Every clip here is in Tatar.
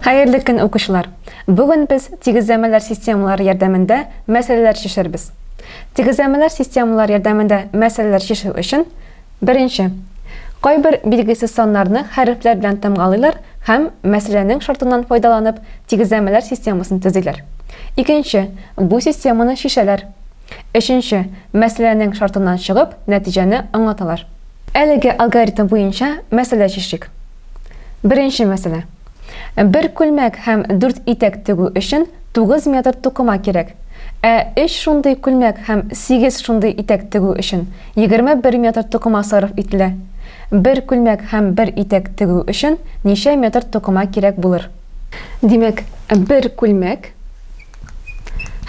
Хәерле көн, укучылар! Бүген без тигезләмәләр системалары ярдәмендә мәсьәләләр чишәрбез. Тигезләмәләр системалары ярдәмендә мәсьәләләр чишү өчен, беренче, кайбер билгесез саннарны хәрефләр белән тамгалыйлар һәм мәсьәләнең шартыннан файдаланып, тигезләмәләр системасын төзиләр. Икенче, бу системаны чишәләр. Өченче, мәсьәләнең шартыннан чыгып, нәтиҗәне аңлаталар. Әлеге алгоритм буенча мәсьәлә чишик. Беренче мәсьәлә. Бер күлмәк һәм дүрт итәк тегү өчен 9 метр тукыма кирәк. Ә өч шундый күлмәк һәм сигез шундый итәк тегү өчен 21 метр тукыма сарыф ителә. Бер күлмәк һәм бер итәк тегү өчен ничә метр тукыма кирәк булыр? Димәк, бер күлмәк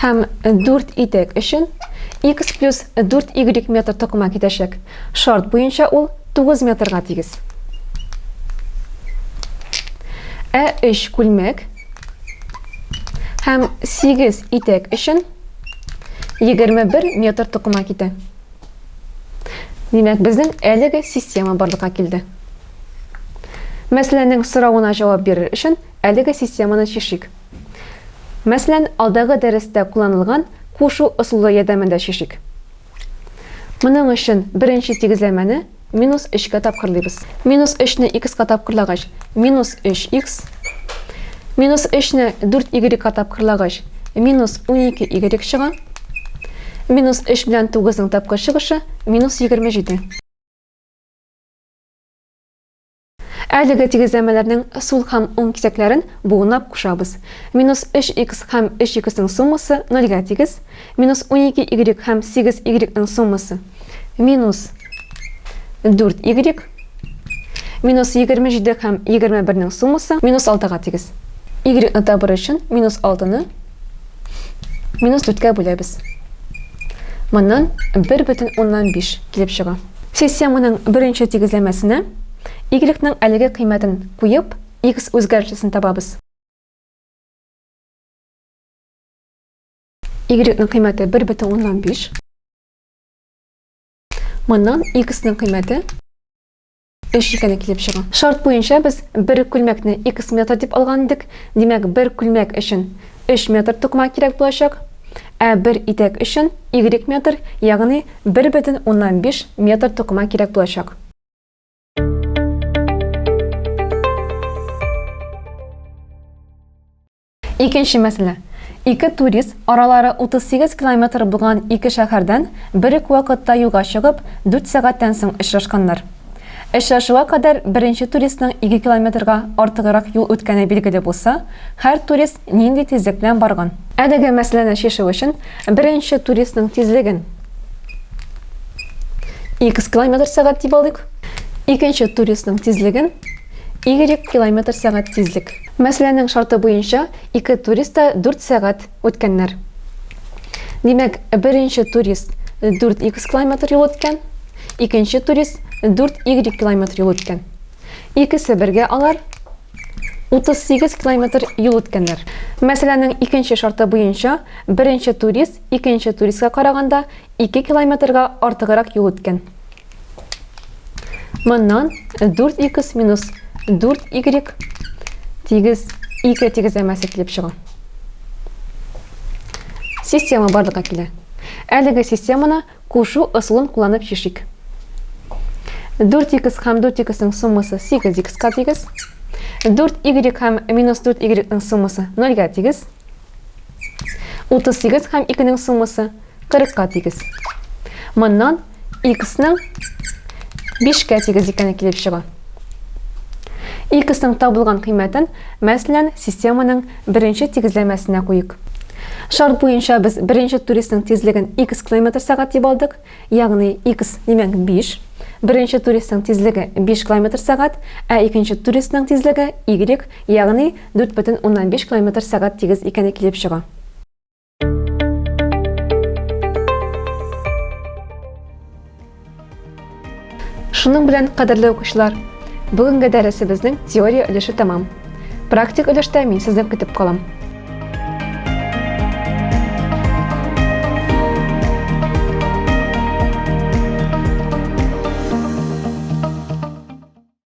һәм дүрт итәк өчен x плюс 4y метр токыма китәчәк. Шарт буенча ул 9 метрга тигез. Ә 3 күлмәк һәм 8 итәк өчен 21 метр токыма китә. Димәк, безнең әлеге система барлыкка килде. Мәсьәләнең соравына җавап бирер өчен әлеге системаны чишик. Мәсәлән, алдагы дәрестә кулланылган кушу ысулы ярдәмендә чишик. Моның өчен беренче тигезләмәне минус 3-кә тапкырлыйбыз. Минус 3-не х-ка тапкырлагач, минус 3х. Минус 3-не 4y-ка тапкырлагач, минус 12y чыга. Минус 3 белән 9-ның тапкыр чыгышы минус 27. Әлеге тигезләмәләрнең сул һәм уң кисәкләрен буынлап кушабыз. Минус 3х һәм 3х-ның суммасы нольгә тигез. Минус 12y һәм 8y-ның суммасы минус 4y. Минус 27 һәм 21-нең суммасы минус 6-га тигез. Y-ны табыр өчен минус 6-ны минус 4-кә бүләбез. Моннан 1,5 килеп чыга. Системаның беренче тигезләмәсенә y-ның әлеге кыйммәтен куеп, x үзгәрешлесен табабыз. Y-ның кыйммәте 1,5. Моннан x-ның кыйммәте 3 икәне килеп чыга. Шарт буенча без бер күлмәкне x метр дип алган идек. Димәк, бер күлмәк өчен 3 метр тукыма кирәк булачак. Ә бер итәк өчен y метр, ягъни 1,5 метр тукыма кирәк булачак. Икенче мәсьәлә. Ике турист аралары 38 километр булган ике шәһәрдән бер үк вакытта юлга чыгып, 4 сәгатьтән соң очрашканнар. Очрашуга кадәр беренче туристның 2 километрга артыграк юл үткәне билгеле булса, һәр турист нинди тизлек белән барган? Әлеге мәсьәләне чишү өчен беренче туристның тизлеген x километр сәгать дип алыйк. Икенче туристның тизлеген y километр сәгать тизлек. Мәсьәләнең шарты буенча ике турист та 4 сәгать үткәннәр. Димәк, беренче турист 4x километр юл үткән, икенче турист 4y километр юл үткән. Икесе бергә алар 38 километр юл үткәннәр. Мәсьәләнең икенче шарты буенча беренче турист икенче туристка караганда 2 километрга артыграк юл үткән. Моннан 4x минус 4y тигез 2 тигезләмәсе килеп чыга. Система барлыкка килә. Әлеге системаны кушу ысулын кулланып чишик. 4x һәм 4x-ның суммасы 8x-ка тигез. 4y һәм минус 4y-ның суммасы 0-гә тигез. 38 һәм 2-нең суммасы 40-ка тигез. Моннан x-ның 5-кә тигез икәне килеп чыга. X-ның табылган кыйммәтен, мәсәлән, системаның беренче тигезләмәсенә куйык. Шарт буенча без беренче туристның тизлеген x километр сәгать дип алдык, ягъни x, димәк, 5. Беренче туристның тизлеге 5 километр сәгать, ә икенче туристның тизлеге y, ягъни 4,5 километр сәгать тигез икәне килеп чыга. Шуның белән, кадерле укучылар, бүгенге дәресебезнең теория өлеше тәмам. Практик өлештә мин сезне көтеп калам.